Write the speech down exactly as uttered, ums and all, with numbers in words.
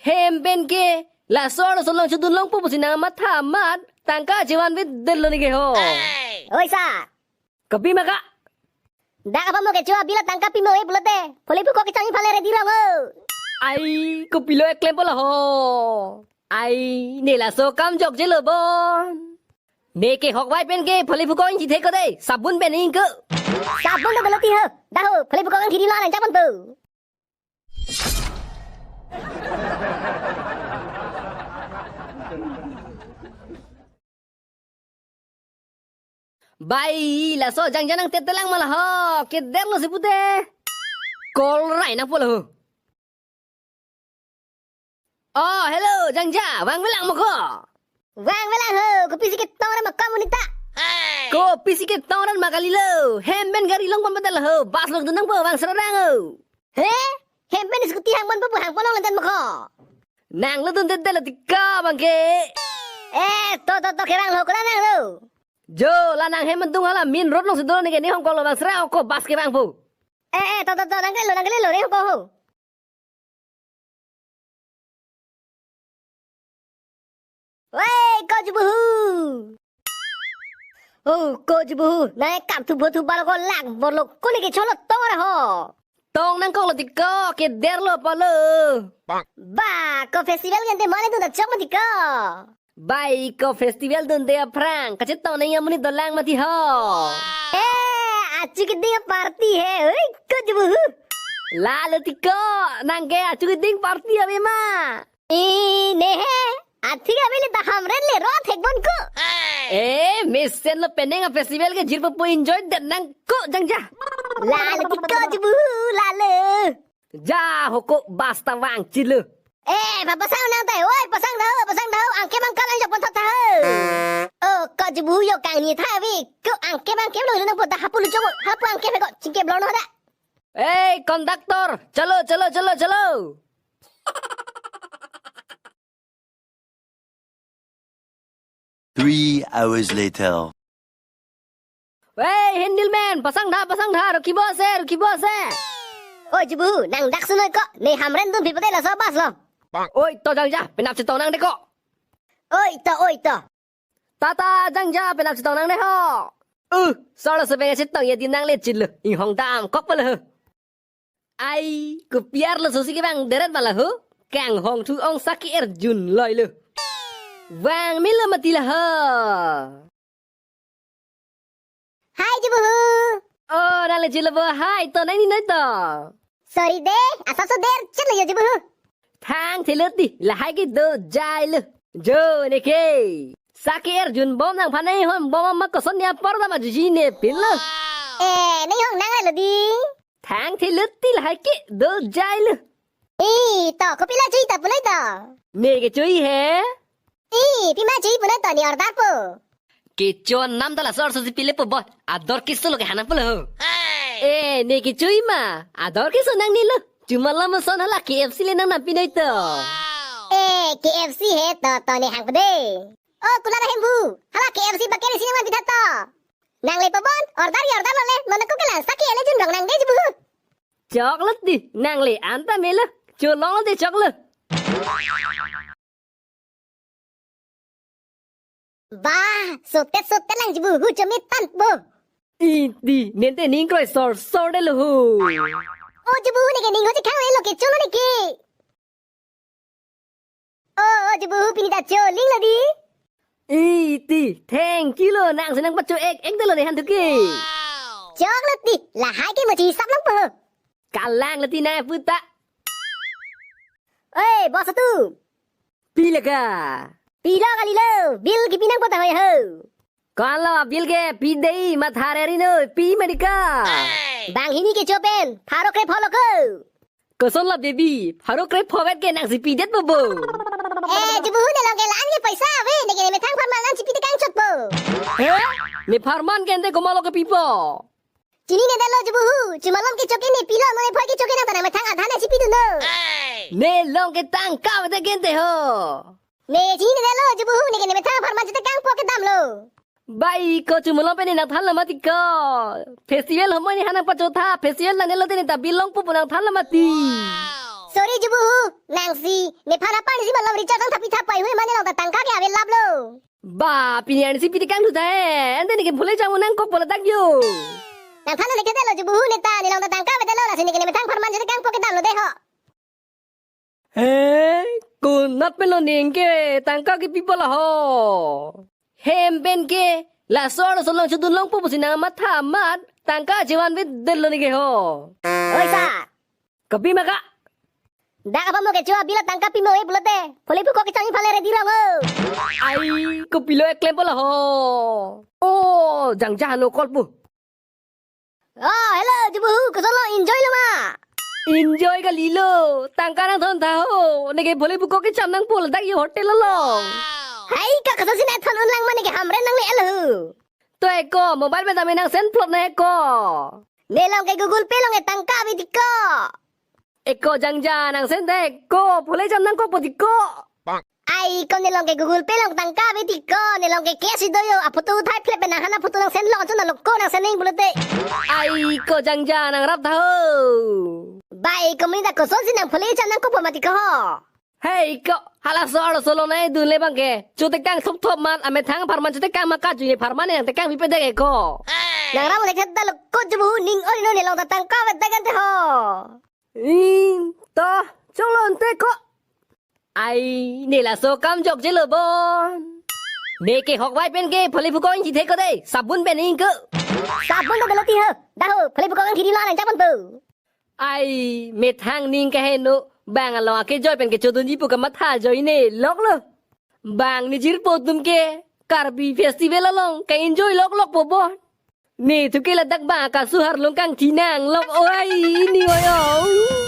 Hem pen ke, laso arloso along chodun longpo pusi nangmatha amat, tangka chevanvedetlo neke ho. Oi sir. Kopi ma ka? Dak apamo kecho abill atangka pimo e pulote, pholi phukok kechangji aphan le ready rong ho. Ai, kopilo eklempo la ho. Ai, ne laso akam jokjelo bon. Neke hok vai pen ke pholi phukok ingji thek ko dei, sabun pen ingko. Sabun ta dolo ti ho. Dak ho, pholi phukok ingji lo nang japon po. Bai, laso jangja nangtetelang ma la ho, kederlo si pute. Call rai nangpo la ho. Oh, hello, jangja, vangvelang ma ko? Vangvelang ho, kopisi ketong ran ma ko monit ta? Kopisi ketong ran ma kalilo, hem pen gari longpon padal ho, bus longdun nangpo, vang serang ho. He? Hem pen scooty hangponpo pu hangpon longledet ma ko? Nang longdundetlo ti ko abang ke. Eh, to, to, to, kevang lo, kola nang lo. Jo, la nang hem pen tung hala main road alongsi do neke, ne hongkoklo, vang serang ho ko, bus kevangpo. Eh, eh, to, to, to, nang kalilo, nang kalilo, ne hongkok ho. Wei, ko Jibuhu. Oh, ko Jibuhu, nang ekam thupo thupo lo ko lang bor lo, ko neke cholo tong ra ho. Tong nangkoklo ti ko, kederlo pulo. Ba, ko festival gente mane tu ta chok ma ti ko. Bai, ko festival dunde aphrang, kachetong nangji amonit dolang mati ho. Eh, achu keding party he, oi, ko Jibuhu. Lalo ti ko, nang ke achu keding party ave ma? I, ne he, athik ave le ta Hamren le ro thek bon ko. Eh, mesenlo penang a festival ke jirpo po enjoy det nang ko jangja. Lalo ti ko Jibuhu, lalo. Ja ho ko bus ta vangchelo. Eh, pa pasang nang tai, oi, pasang tha ho, pasang tha ho, angke bang kalang jok pon tha tha ho. Oh, ko Jibuhu yo kangni tha vi, ko angke bang ke lo nang po ta hapu lu jok, hapu angke pe ko, chingke blo no da. Hey, conductor, chalo, chalo, chalo, chalo. Three hours later. Hey, handleman, pasang tha, pasang tha, rukibo ase, rukibo ase. Oi, Jibuhu, nang dak sunoi ko, ne Hamren dunpi pute laso bus lo. Oi, to jangja, penap chetong nang de ko. Oi, to, oi, to. Tata jangja, penap chetong nang de ho. Uh, solo sebeng chetong ya di nang le chilo, inghong damkok pala ho. Ai, kopi arloso si kevang deret ma la ho? Kanghong thu ong saki erjun loi lo. Vang milo mati la ho. Hai, Jibuhu. Oh, nang le chilo bo, hai, to nang ni noi to. Sorry de, asaso der chetlo yo, Jibuhu. Thangthelo ti, lahai ke dojailo. Jo neke. Saki erjun bom nangphan ne hon bom ma koson ne apor da ma juji ne pilo. Eh, ne hong nang lo di. Thangthelo ti lahai ke dojailo. I, to, kopilo chui ta puloi to. Neke chui he? I, pima chui puloi to ne order po. Kecho nam ta laso arloso si pilepo bo. Ador keso lo ke hana pulo. Eh, neke chui ma. Ador keso nangnelo. Chumalom ason hala K F C le nang nampinoi to. Eh, K F C he to, to ne hang pede. Oh, kular hem bu. Hala K F C ba kere si nang nampitha to. Nang le pabon, order ya order lo le. Mana ko kelang saki ele jun rong nang de Jibuhu. Choklo ti, nang le anta melo. Cholong de choklo. Bah, sotet sotet lang Jibuhu chomit tan bo. Iti, nente ning kroi sor sor de lo ho. O Jibuhu neke ning ho chekhang le lo ke cholo neke. O, o Jibuhu pini ta choling lo di. Iti, thank you lo nang senang pacho ek ek de lo de han thuke. Choklo ti, lahai ke mochi sap lang po. Kalang lo ti na puta. Oi, bos tu. Pila ka? Pilo kalilo, bill kipi nangpo ta hoi ho. Kalo bill ke pi dei matha re ri noi, pi ma di ka. Banghini kecho pen, pharo krepho lo ko. Koson lo baby, pharo krepho vet ke nangsi pidet bo bo. Eh, Jibuhu ne long ke la-an ke paisa ave, neke ne methang pharman nangsi pidet kangchot po. He? Ne pharman ke ente komatlo kepipo. Chinine detlo Jibuhu, chumalom kecho ke ne pilo, mo ne phoi kecho ke nang ta nang methang adhan nangsi pidunlo. Ne long ke tangka vet ke ente ho. Ne chinine detlo Jibuhu, neke ne methang pharman chete kangpo kedam lo. Bai ko chumalom pen ne nangthanlo mati ko. Festival homoi ne ha nangpachotha, festival nangnelo te ne ta bill longpo pu nangthanlo mati. Sorry, Jubuhu, nangsi nephan apar isi malom recharge nangthappi thap pai hui mane long ta tangka ke ave laplo. Ba, pini arnisi piti kangthu tha he. Ante neke phule cham nangkokpo ladak yo. Nangthan neke delo Jubuhu neta, nelong ta tangka avedetlo, lasi neke nemethang apharman chete kangpo kedamlo dei ho. He, konat penlo ning ke tangka kepipo la ho? Hem pen ke, laso arloso along chodun longpo pusi nangmatha amat, tangka chevanvedetlo neke ho. Oi sa. Kopi ma ka? Dak apa mo kecho abila tangka pimo e pulote. Phule phukok kecham aphan le ready rong ho. Ai, kopilo eklempo la ho? Oh, jangja hano call pu. Oh, hello, Jubuhu, kosonlo, enjoy lo ma? Enjoy kalilo, tangka nangthon tha ho, neke phule phukok kecham nangpo ladak yo hotel along. Hai, ka kosonsi nangthon un lang ma neke hamren nangle-et lo ho. To eko, mobile pen tame nang send plot na eko. Nelong ke Google Pay along e tangka ave ti ko. Eko jangja nang send tha eko, phule cham nangkokpo ti ko. Ai ko, nelong ke Google Pay along tangka ave ti ko, nelong ke cash si do yo, aphoto uthai phle pen nanghan aphoto nang send long chun nalo ko nang send ning pulote. Ai ko jangja nangrap tha ho. Bai ko, mane ta kosonsi nang phule cham nangkokpo ma ti ko ho. Hei ko, halaso arloso along nangdun le bang ke, chotekang thopthop man, amethang apharman chotekang ma kaju ne apharman nangtekang pipedet eko. Nangrap le khet dalo ko Jubuhu, ning ori no, nelong ta tangka avedetlo ante ho. Hmm, to, choklo ante ko. Ai, ne laso kam jokjelo bon. Neke hok vai pen ke phule phukok ingji the ko dei, sabun pen ing ko. Sabun ta dolo ti ho, dak ho, phule phukok ingji di lo nang chapon po. Ai, methang ning kaheno, bang along akejoi pen kechodunji pu kamatha ajoine loklo. Bang ne jirpo atum ke, Karbi Festival along ke-enjoy loklokpo bon. Ne thu ke ladak bang akasu arlong kangthi nanglok oi, ne oi oi.